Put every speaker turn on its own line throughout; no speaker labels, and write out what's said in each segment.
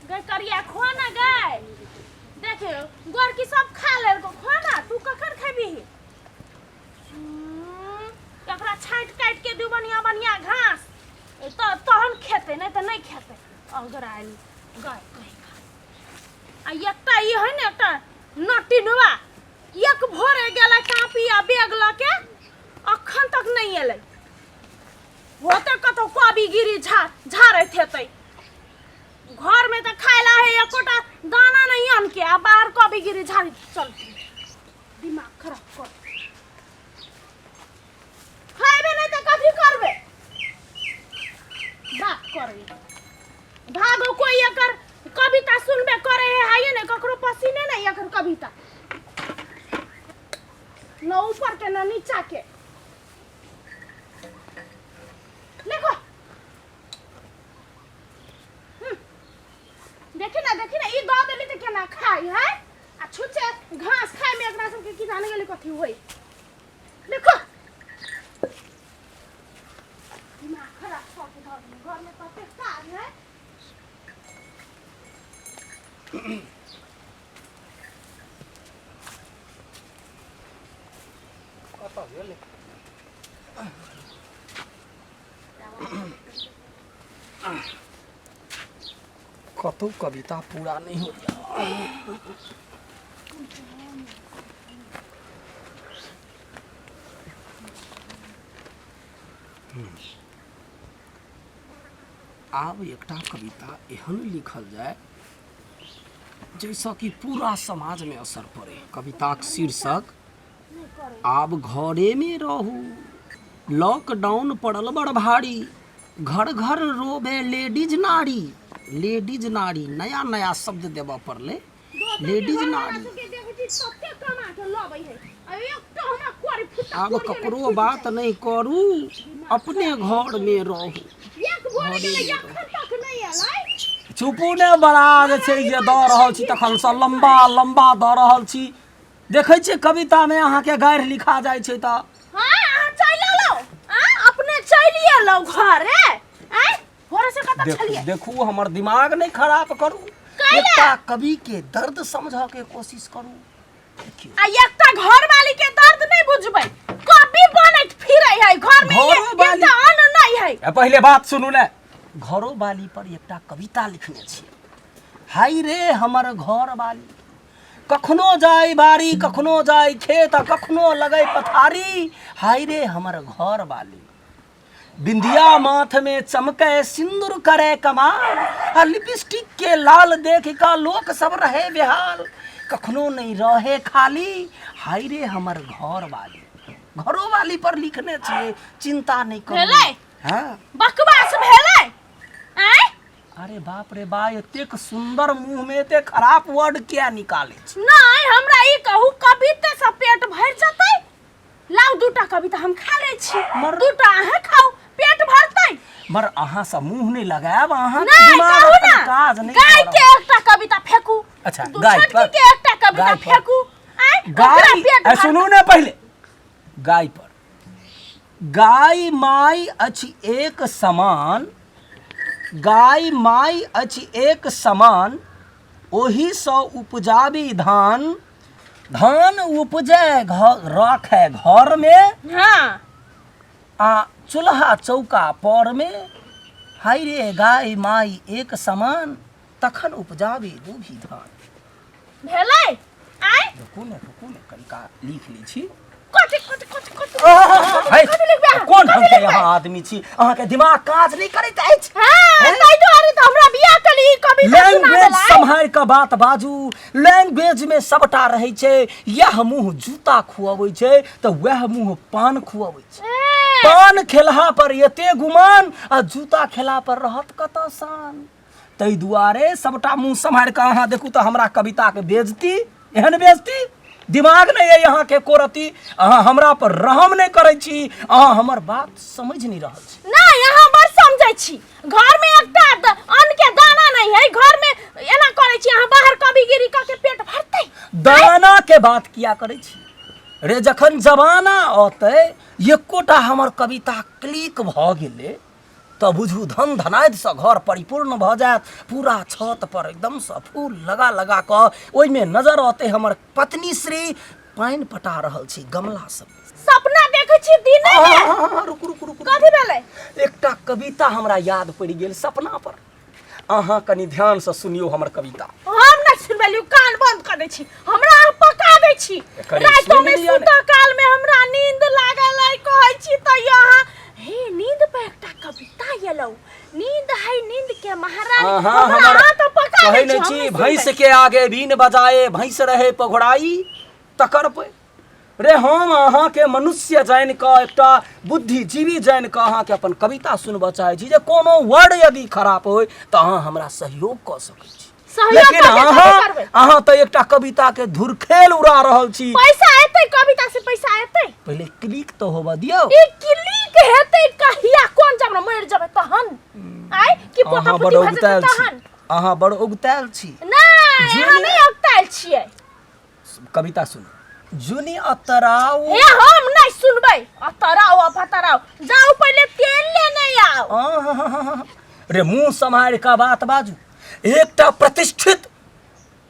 गै करिया खो ना गै। देखियो गोरकी सब खा लेलको, खो ना, तू कखन खेबही? एकरा छाँटि काटि के दियौ बढ़िया बढ़िया घास तऽ तहन खेतै, नहि तऽ नहि खेतै। अगरायल गाय कहीं खा। आ एकटा ई है ने, एकटा नटिनवा एक भोरे गेलै कापी आ बैग लऽ के, अखन तक नहि एलै। होते कतौ कवि गिरी झाड़ैत हेतै। घर में तऽ खाय ला है एकोटा दाना नहीं अन के, आ बाहर कवि गिरी झाड़ी। चल दिमाग खराब कर, खाइबे नहीं तऽ कथी करबे? बात करे भागो। कोई एकर कविता सुनबे करे है हाइए नहीं, ककरो पसीने नहीं एकर कविता, न ऊपर के न नीचा के। देखो, देखी ना, देखी ना, ई दऽ देली तऽ केना खाइ है? आ छुच्छे घास खाय में एकरा सबके की जाने गेली कथी होई। देखो दिमाग खराब कऽ के धऽ देली। घर में कते काज है।
कतऽ गेलै? कतहु कविता पूरा नहि होइए। आब एकटा कविता एहन लिखल जाय जाहिसँ कि पूरा समाजमे असर पड़ै। कविताक शीर्षक, आब घरेमे रहू। लॉकडाउन पड़ल बड़ भारी, घर घर रोबे लेडीज नारी। लेडीज नारी, नया नया शब्द देबऽ पड़लै, लेडीज नारी। आब ककरो बात नहि करू, अपने घरमे रहू। चुपू ने, बड़ा जे छै जे दऽ रहल छी तखनसँ लम्बा लम्बा दऽ रहल छी। देखै छियै कवितामे अहाँके गारि लिखा जाइ छै तऽ।
हाँ, अहाँ चलि एलहुँ? आँ, अपने चलि एलहुँ घरे? आँय, घरे से कतऽ
देखू
छलियै?
देखू, हमर दिमाग नहि खराब करू।
कैला?
एकटा कवि के दर्द समझऽ के कोशिश करू। देखियौ,
आ एकटा घरवाली के दर्द नहि बुझबै? कवि बनैत फिरै है घर में,
घरोवाली-
एकटा अन्न नहि है।
ए, पहिले बात सुनू ने। घरो वाली पर एकटा कविता लिखने छी। हाय रे हमर घर वाली, कखनो जाय बाड़ी, कखनो जाय खेत, आ कखनो लगै पथारी। हाय रे हमर घर वाली, बिंदिया माथ में चमके, सिंदूर करे कमाल, आ लिपस्टिक के लाल देख का लोक सब रहे बेहाल। कखनो नहीं रहे खाली, हाय रे हमर घर वाली। घरो वाली पर लिखने छियै, चिंता नहीं करू।
भेलै?
हाँ।
बकवास भेलै? आँय।
अरे बाप रे बा, एतेक सुंदर मुंह में एते खराब वर्ड किया निकाले छी?
नहीं, हमरा ई कहू, कविते से पेट भरि जेतै? लाउ दूटा कविता, हम खा लै छी। दूटा अहाँ खाउ, पेट भरतै।
मर अहाँ से मुंह नहीं लगायब, अहाँ के
नहीं
दिमाग
कहू
एखन
ना,
काज नहीं
गाय
करत।
के एकटा कविता फेकू।
अच्छा,
दू
गाय
छोटकी
पर।
के एकटा कविता
गाय पर।
फेकू। आँय, ओकरा
गाय
पेट
ए,
भरतै।
सुनू ने पहिले गाय पर। गाय माय अछि एक समान, गाय माय अछि एक समान, ओहिसँ उपजाबी धान। धान उपजै घर राखै घरमे आ चूल्हा चौका परमे। हाय रे गाय माय एक समान, तखन उपजाबी दूभी धान।
भेलै? आँय।
रुकू ने, रुकू ने, कनिका लिख लै छी।
कथी कथी कथी कथी?
है,
कथी लिखबै अहाँ?
कोन
कथी
ढंग के
लिखबै?
अहाँ आदमी छी? अहाँके दिमाग काज नहि करैत अछि।
हाँ, ताहि दुआरे तऽ हमरा बियाह के लिए ई कविता सुना
लैंग्वेज
देलै।
सम्हारि कऽ बात बाजू। लैंग्वेज में सबटा रहै छै। यह मुँह जूता खुअबै छै तऽ वएह मुँह पान खुअबै छै।
ए,
पान खेलहा पर एते गुमान आ जूता खेला पर रहत कतऽ शान? ताहि दुआरे सबटा मुँह सम्हारि कऽ अहाँ देखू तऽ हमरा कविताके बेजती, एहन बेजती, दिमाग नहि अइ अहाँके एको रत्ती। अहाँ हमरा पर रहम नहि करै छी। अहाँ हमर बात समझि नहि रहल छी।
नहीं, अहाँ बड़ समझै छी। घर में एकटा अन्न के दाना नहीं है घर में, एना करै छी अहाँ, बाहर कविगिरी कऽ के पेट भरतै?
दाना के बात किया करै छी रे? जखन जमाना औतै, एकोटा हमर कविता क्लिक भऽ गेलै तऽ बुझू धन धनादिसँ घर परिपूर्ण भऽ जायत। पूरा छत पर एकदमसँ फूल लगा लगा कऽ ओहिमे नजर औतै हमर पत्नी श्री पानि पटा रहल छी गमला सब।
सपना देखै छी दिने मे।
रुकू रुकू रुकू।
कथी भेलै?
एकटा कविता हमरा याद पड़ि गेल सपना पर। अहाँ कनि ध्यानसँ सुनियौ हमर कविता।
हम नहि सुनबेलियौ, कान बंद कर दै छी, हमरा अहाँ पका दै छी।
कनि
रातिमे
सुनि लिअ ने।
सुतऽ काल मे हमरा नींद लागल अइ कहै छी तैयो अहाँ हे नींद पर एकटा कविता एलौ, नींद है नींद के महारानी।
अहाँ
हमरा
हमर
अहाँ तऽ पका
कहै
दै
नहि
छी, हम
छी
नहि
भैंस
सुनबै।
के आगे बीन बजाए भैंस रहे पघोड़ाई तकर पे रे हम अहाँके मनुष्य जानि कऽ एकटा बुद्धिजीवी जानि कऽ अहाँके अपन कविता सुनबऽ चाहै छी जे कोनो वर्ड यदि खराब होय तऽ अहाँ हमरा सहयोग कऽ सकै छी।
सहयोग
लेकिन
कऽ के कथी
अहाँ
करबै?
अहाँ तऽ एकटा कविता के धुरखेल उड़ा रहल छी।
पैसा एतै कविता से? पैसा एतै?
पहिले क्लिक तऽ होबऽ दियौ।
ई क्लिक हेतै कहिया? कोन जब मरि जेबै तहन आइ कि पोता
अहाँ बड़
पोती भऽ जेतै
उगतायल छी।
तहन?
अहाँ बड़ उगतायल छी।
नहि, अहाँ नहि उगतायल छियै।
कविता सुनू। जुनि अतराउ।
हे हम नहि सुनबै अतराउ अफतराउ, जाउ पहिले तेल लेने आउ।
आहाहाहा। रे मुंह सम्हारि कऽ बात बाजू। एकटा प्रतिष्ठित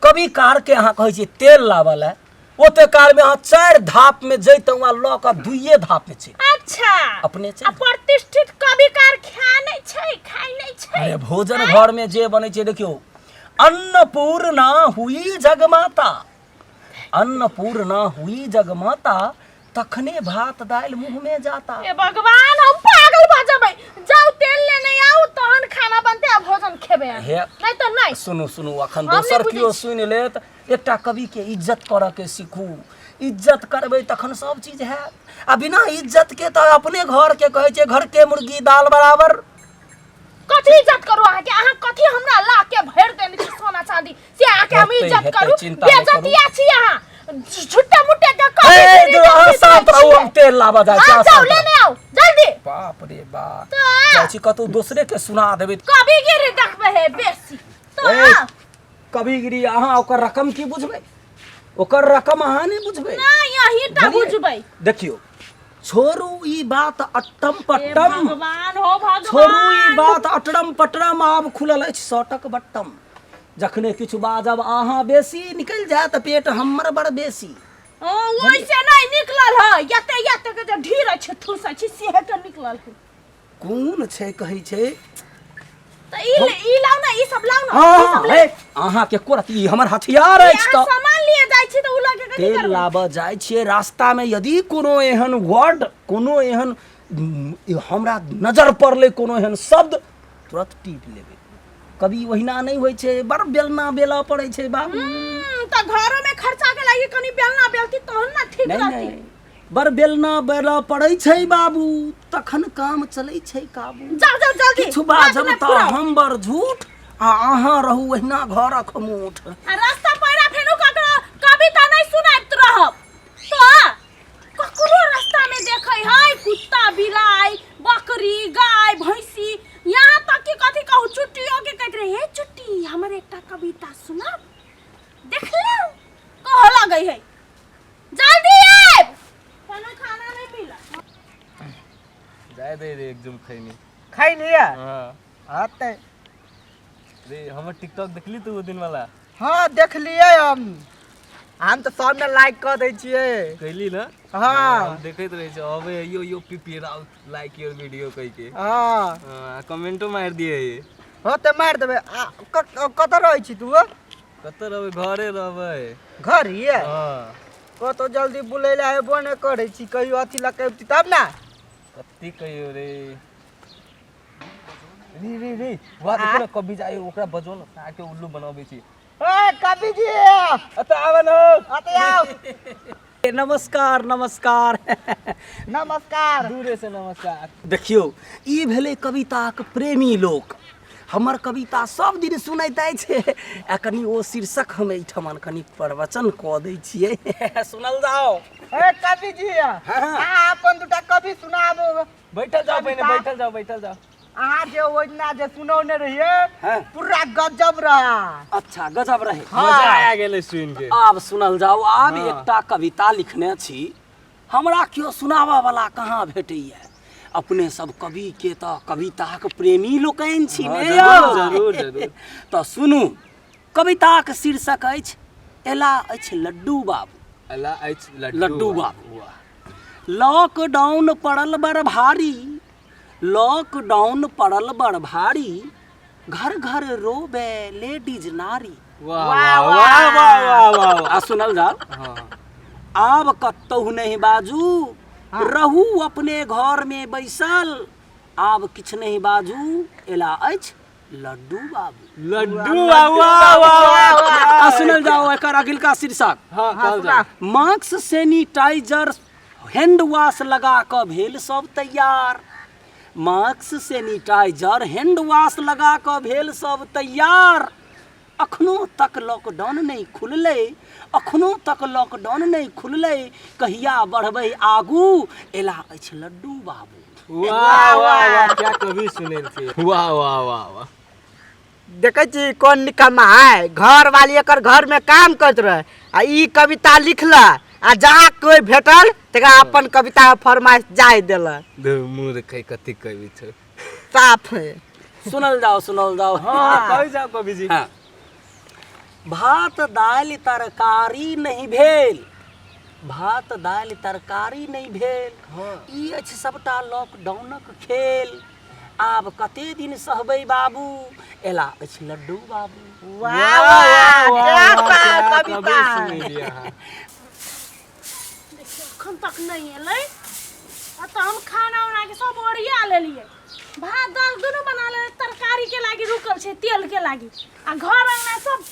कविकार के अहाँ कहै छियै तेल लाबऽ लए, ओते काल में अहाँ 4 धाप में जैतहुँ आ लऽ कऽ 2 धाप में चलि।
अच्छा,
अपने चलि।
आ प्रतिष्ठित कविकार खा नहि छै, खाइ नहि छै?
अरे भोजन घर में जे बनै छै, देखियौ, अन्नपूर्णा हुई जगमाता, अन्नपूर्णा हुई जगमाता, तखने भात दालि मुँह में जाता।
ए भगवान, हम पागल भऽ जेबै। जाउ तेल लेने आउ तहन खाना बनतै आ भोजन खेबै अहाँ।
हे
नहि तऽ नहि।
सुनू सुनू, अखन
हम नहि
दोसर
बुझै
केओ
छी।
सुनि लेत। एकटा कवि के इज्जत करऽ के सीखू। इज्जत करबै तखन सब चीज हैत, आ बिना इज्जत के तऽ अपने घर के कहै छै घर के मुर्गी दाल बराबर।
कथी इज्जत करू अहाँके? अहाँ कथी हमरा ला के भरि देने छी सोना चांदी से अहाँके हम
हेतै,
इज्जत
हेतै,
करू?
चिंता नहि करू।
बेइज्जतिया छी अहाँ, झुट्टे मुट्टे के कथी
ए,
इज्जत
अहाँ
करै
शांत रहू,
छियै?
हम तेल लाबऽ जाइ छी।
हाँ,
अहाँ
जाउ
शांत रहू।
लेने आउ जल्दी।
बाप रे बाप,
तऽ
जाइ छी कतौ दोसरे के सुना देबै।
कविगिरी देखबै हे बेसी तऽ।
ए, कविगिरी अहाँ ओकर रकम की बुझबै? ओकर रकम अहाँ नहि बुझबै।
नहि, अहीं टा
बुझलियै?
बुझबै।
देखियौ, छोड़ू ई बात अट्टम
हे
पट्टम।
भगवान हो भगवान,
छोड़ू ई बात अटरम पटरम, आब खुलल अछि सटक बट्टम। जखने किछु बाजब अहाँ बेसी, निकलि जायत पेट हमर बड़ बेसी।
ओ ओइसे नहि निकलल है, एते एते के जे ढीर अछि ठूस अछि सेहे के निकलल है।
कोन छै कहै छै
तऽ ई लाउ ने, ई सब लाउ ने, ई
हाँ,
सब
हे, अहाँके कोरत ई हमर हथियार अछि।
अहाँ
तऽ
सामान लिए जाइ छी तऽ उ लऽ के कथी
तेल
करबै?
लाबऽ जाइ छियै रास्तामे यदि कोनो एहन वर्ड, कोनो एहन हमरा नजर पड़लै कोनो एहन शब्द, तुरत टीप लेबै। कभी ओहिना नहि होइ छै, बड़ बेलना बेलऽ पड़ै छै बाबू।
तऽ घरो में खर्चा के लागि कनि बेलना बेलती तहन ने ठीक
नहि
रहती।
नहि, बड़ बेलना बेलऽ पड़ै छै बाबू, तखन काम चलै छै काबू।
जाउ जाउ जल्दी।
किछु
बात
बाजब
नहि
तऽ
फुराउ।
हम बड़ झूठ आ अहाँ रहू ओहिना घरक मूठ।
आ रास्ता पैरा फेनो ककरो कविता नहि सुनाइत रहब तऽ ककरो रास्ता में देखै है कुत्ता बिलाइ बकरी गाय भैंसी, यहाँ तक कि कथी कहू चुट्टियो के कहैत रहे, हे चुट्टी हमर एकटा कविता सुना। देखलहुँ कहऽ लगै है जल्दी आबि, कोनो खाना नहीं मिला।
जाय दे रे, एक जुम खैनी।
खैनी है?
हाँ।
हाँ ते
रे हमर टिकटॉक देखली तू ओ दिन वाला?
हाँ देखलिए हम तऽ सबमे लाइक कऽ दै छियै।
कैली ना?
हाँ।
हम देखैत रहै छी अबे यो यो PP Raut like your video कहि के।
हाँ।
हाँ, कमेंटो मारि दिए।
हाँ तऽ मारि देबै। आ कतऽ रहै छी तू?
कतऽ रहबै, घरे रहबै।
घर हिये?
हाँ।
कतौ जल्दी बुलै लए एबो नहि करै छी, कहियो अथी लऽ के अबती तब ने।
कत्ती कहियो रे रे रे रे, वाह देखो ना कभी जाए ओकरा बजो ना, साके उल्लू बनाबै छी।
ए कवि जी,
अतऽ आबै न।
अतऽ आउ।
नमस्कार नमस्कार।
नमस्कार।
दूरे से नमस्कार।
देखियौ, ई भेलै कविताक प्रेमी लोक। हमर कविता सब दिन सुनैत अछि आ कनि ओ शीर्षक हम एहिठमन कनि प्रवचन कऽ दै छियै, सुनल जाओ।
ए कवि जी, अहाँ अपन दूटा कवि सुनाबू।
बैठल जाओ पहिने, बैठल जाओ, बैठल जाओ।
अहाँ जे ओहि दिना जे सुनौने रहियै
हाँ।
पूरा गजब रहा।
अच्छा, गजब रहे।
हाँ।
मजा आ गेलै सुनि के।
आब सुनल जाओ। आब
हाँ।
एकटा कविता लिखने छी, हमरा केओ सुनाबऽ वाला कहाँ भेटैया। अपने सब कवि के तऽ कविताक प्रेमी लोकनि छी
हँ,
ने
जरूर,
यौ?
जरूर, जरूर।
तऽ सुनू कविताक शीर्षक अछि एला अछि लड्डू बाबू
अला अछि लड्डू
लड्डू बाबू लॉकडाउन पड़ल बड़ भारी लॉकडाउन पड़ल बड़ भारी घर घर रोबे लेडीज नारी
वाह वाह वाह वाह वाह वाह वाह
आ सुनल जाओ
हाँ
आब कतहु नहि बाजू रहू अपने घर में बैसल आब किछु नहि बाजू एला अछि लड्डू बाबू
लड्डू वाह वाह वाह वाह
आ सुनल जाओ एकर अगिलका शीर्षक
हाँ कहल जाओ
मास्क सैनिटाइजर हैंड वॉश लगा कऽ भेल सब तैयार मास्क सैनिटाइजर हैंड वॉश लगा कऽ भेल सब तैयार अखनो तक लॉकडाउन नहि खुललै अखनो तक लॉकडाउन नहि खुललै कहिया बढ़बै आगू एला अछि लड्डू बाबू
वाह वाह वाह क्या कवि सुनेल छी वाह वाह वाह वाह
देखै छी कोन निकम्मा है घर वाली एकर घर में काम करत रहे आ ई कविता लिखला आ जहाँ कोई भेटल तकरा अपन कविता फरमाइश जाय देला
मूर्ख है कथी कवि छै
साफ है
सुनल जाओ सुनल जाओ
हाँ कवि जाओ कवि जी
हाँ। भात दालि तरकारी नहि भेल भात दालि तरकारी नहि भेल
हाँ।
ई अछि सबटा लॉकडाउनक खेल आब कते दिन सहबै बाबू एला अछि लड्डू बाबू
वाह वाह
वाह,
क्या
क्या
कविता
कवि सुनेलियै अहाँ।
देखियौ एखन तक नहि एलै आ तऽ हम खाना उना के सब ओरिया लेलियै भात दाल दुनू बना लेलियै तरकारी के लागी रुकल छै तेल के लागी आ घर अंगना सब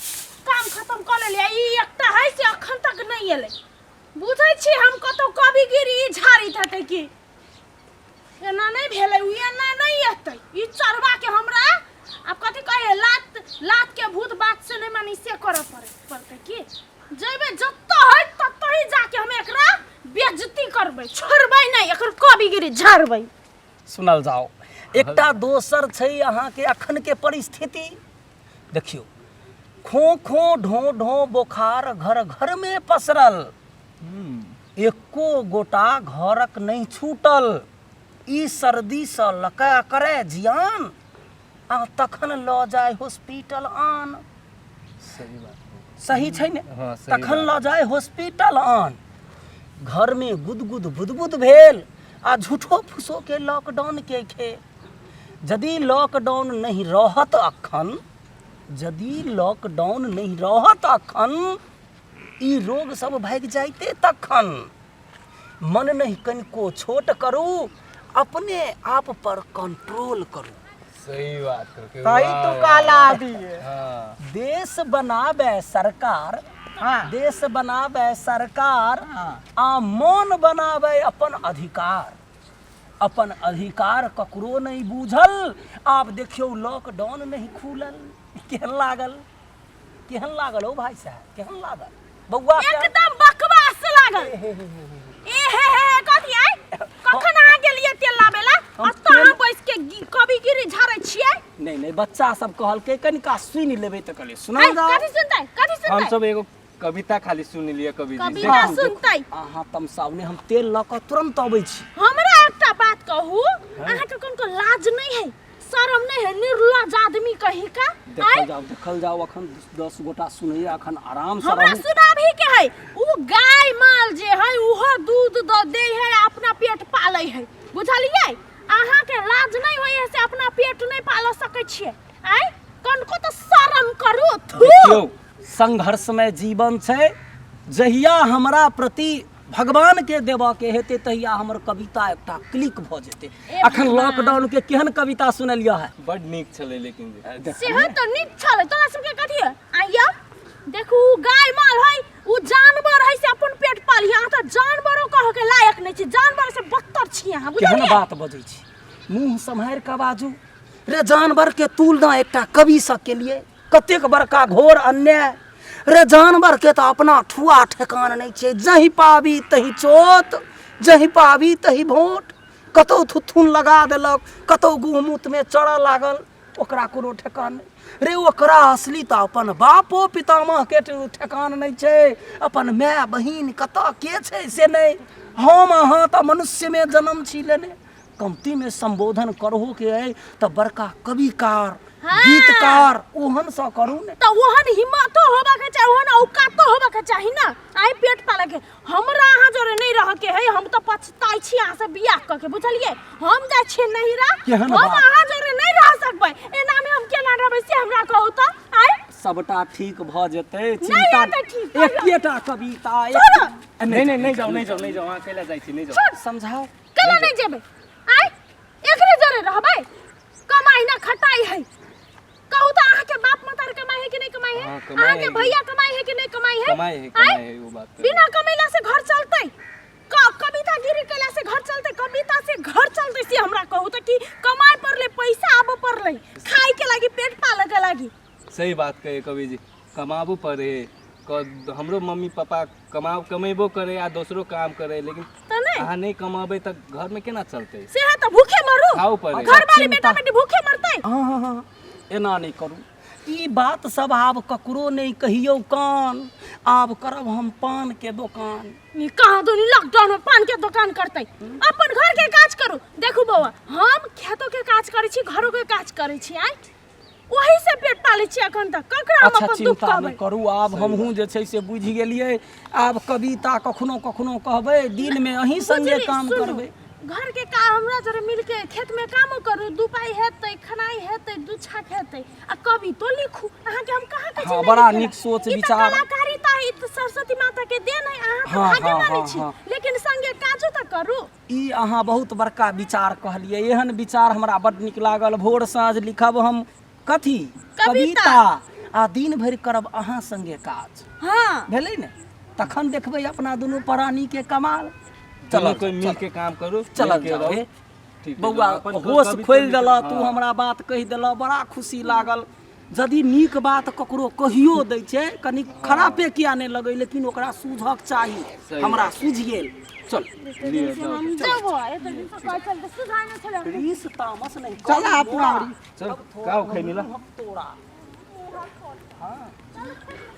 काम खत्म कऽ लेलियै ई एकटा है से एखन तक नहि एलै बुझै छी हम कतौ कवि गिरी ई झाड़ैत हेतै की एना नहि भेलै ओ एना नहि एतै ई चढ़वा के हमरा आब कथी कहै लात लात के भूत बात से नहि मानी से करऽ पड़े पड़तै की जेबै जतऽ है ततऽ ही जाके हम एकरा बेइज्जती करबै छोड़बै नहि एकर कविगिरी झाड़बै
सुनल जाओ एकटा दोसर छै अहाँके अखन के परिस्थिति देखियौ खो खो ढो ढो बोखार घर घर में पसरल एको गोटा घरक नहि छूटल ई सर्दीसँ लका करे जियान आ तखन लऽ जाय हॉस्पिटल आन
सही बात
सही छै ने
हाँ, सही
तखन लऽ जाय हॉस्पिटल आन घरमे गुदगुद बुदबुद भेल आ झूठो फूसो के लॉकडाउन के खेल यदि लॉकडाउन नहि रहत अखन यदि लॉकडाउन नहि रहत अखन ई रोग सब भागि जाइते तखन मन नहि कनिको छोट करू अपने आप पर कंट्रोल करू
सही बात करके
सही
वाह,
तू
वाह,
कहला
वाह।
अभी
हाँ
देश बनाबे सरकार
हाँ
देश बनाबे सरकार
हाँ।
आ मन बनाबे अपन अधिकार अपन अधिकार ककरो नहि बूझल आब देखियौ लॉकडाउन नहि खुलल केहन लागल केहन लागल ओ भाई साहब केहन लागल बौआ के-
एकदम बकवास लागल ए हे हे हे कथी आइ कखन अहाँ गेलियै तेल लाबे ला
हम
अतऽ अहाँ
तेल-
बैस के कविगिरी झाड़ै छियै
नहि नहि बच्चा सब कहलकै कनिका सुनि लेबै तऽ कहलियै
आइ
सुनल जाओ
कथी सुनतै कथी
हम
सुनतै
सब एगो कविता खाली सुन लिअ कवि जी
कविता
देखू,
सुनतै
अहाँ तमसाउ नहि हम तेल लऽ कऽ तुरन्त अबै छी
हमरा एकटा बात कहू अहाँके कोन को लाज नहीं है शरम नहीं है निर्लज आदमी कहीं का आय
देखल जाओ देखल जाओ अखन 10 गोटा सुनैया अखन आराम से
हमरा
रहू
सुनाबही के है उ गाय माल जे है उहो दूध द दे है आ अपना पेट पालै है बुझलियै अहाँ के लाज नहीं होय है से अपना पेट नहीं पाल सकै छियै आय कनको तो शरम करू थू
देखियौ संघर्षमय जीवन छै जहिया हमरा प्रति भगवान के देबऽ के हेतै तहिया हमर कविता एकटा क्लिक भऽ जेतै
ए
अखन
भगवान।
लॉकडाउन के केहन कविता सुनलियै है
बड नीक छलै लेकिन जे।
सेहो तऽ नीक छलै तोरा सबके कथी है आइया देखू उ गाय माल है उ जानवर है से अपन पेट पाली अहाँ तऽ जानवरो कह के लायक नहि छी जानवर से बदतर छी अहाँ
केहन
बुझलियै
बात बजै छी मुँह सम्हारि कऽ बाजू रे जानवर के तुलना एकटा कवि सँ केलियै कतेक बड़का घोर अन्याय रे जानवर के तऽ अपना ठुआ ठेकान नहि छै जहीं पाबी तहीं चोत जहीं पाबी तहीं भोट कतहु थुथुन लगा देलक कतहु गूँह मूतमे चढ़ऽ लागल ओकरा कोनो ठेकान नहि रे ओकरा असली तऽ अपन बापो पितामहके ठेकान नहि छै अपन माय बहिन कतऽ के छै से नहि हम अहाँ तऽ मनुष्यमे जन्म छी लेने कमती में संबोधन करहो के अइ तऽ बड़का कविकार
हाँ।
गीतकार ओहन सँ करू ने।
तऽ ओहन हिम्मतो होबा के चाही, ओहन औकातो होबा के चाही ना आइ पेट पाले के। हमरा अहाँ जोरे नहीं रह के है, हम तो पछताई छी अहाँ से बियाह क के, बुझलिए? हम जाइ छी नहिरा,
केहन
हम
बात?
अहाँ जोरे नहीं रह सकबै, एना में हम केना रहबै से हमरा कहू तऽ। आइ
सबटा ठीक भऽ जेतै,
नहि
चिंता
हेतै ठीक।
एकेटा कविता एक-
छोड़ो।
नहीं नहीं नहीं जाओ, नहीं जाओ, नहीं जाओ, अहाँ कैला जाइ छी, नहीं जाओ।
छोड़।
समझाओ।
केना नहीं जेबै? आइ एकरे जोरे रहबै, कमाई ना खटाई है। कहू तऽ अहाँके बाप मतार कमाई है कि नहीं कमाई है?
हाँ, कमाई
अहाँके
है।
भैया कमाई है कि नहीं कमाई है?
कमाई है,
आँय?
कमाई है, वो बात तो है।
बिना कमेला से घर चलतै? कविता गिरी कैला से घर चलतै? कविता से घर चलतै से हमरा कहू तऽ कि कमाए पड़लै, पैसा आबऽ पड़लै खाए के लागी, पेट पाले के लागी।
सही बात कहे कवि जी, कमाबू पड़े। हमरो मम्मी पापा कमेबो करे आ दोसरो काम करे, लेकिन
तऽ नहि।
अहाँ नहीं कमाबे तऽ घर में केना चलतै?
से है तऽ भूखे मरू,
खाऊ पड़े।
घर वाली
चिंता।
बेटा बेटी भूखे मरतै।
हाँ हाँ हाँ, एना नहीं करू, ई बात सब आब ककरो नहीं कहियौ कान, आब करब हम पान के दोकान।
ई कहाँ दुनी लॉकडाउन में पान के दोकान करतै? अपन घर के काज करू। देखू बौआ, हम खेतो के काज करै छी, घरो के काज करै छी, आँय ओही से पेट पालै छी अखन तक। ककरा हम
अच्छा
अपन दुख
चिंता
कहबै?
नहि करू, आब हमहूँ जे छै से बुझि गेलियै। आब कविता कखनो कखनो कहबै, दिन में अहीं संगे
बुझली,
काम
सुनू,
करबै।
घर के काम हमरा जरे मिल के खेत में कामो करू, दू पाई हेतै, खनाई हेतै, दू छाक हेतै, आ कवितो लिखू। अहाँके हम कहाँ कहै छी
हाँ,
नहि
बड़ा
लिखै
नीक
लए?
सोच
ई तऽ
विचार।
कलाकारिता है, ई तऽ सरस्वती माता के देन है, अहाँ तऽ
हाँ,
भाग्यवानी
हाँ,
छी,
हाँ।
लेकिन संगे काजो तऽ करू।
ई अहाँ बहुत बड़का विचार कहलियै, एहन विचार हमरा बड्ड नीक लागल। भोर साँझ लिखब हम कथी?
कविता।
आ दिन भरि करब अहाँ संगे काज।
हाँ।
भेलै ने? तखन देखबै अपना दुनू प्राणी के कमाल।
चलो कोई मिल के काम करू,
चलल
मिल के
जाओ
रहू।
हे।
ठीक है,
बौआ,
अपन
होश
कविता
खोलि
लिख-
देलह तू,
हाँ।
हमरा बात कहि देलह, बड़ा खुशी लागल। यदि नीक बात ककरो कहियो दै छै, कनि खरापे किया नहि लगै, लेकिन ओकरा सूझक चाही।
सही।
हमरा सूझि गेल। चल
लिअ, जाओ।
हम जेबो, एते दिन से कहै छल तऽ सुझाने छलै।
रीस तामस नहीं।
चल अपना।
चल, का खैनी ला?
तोरा।
चल।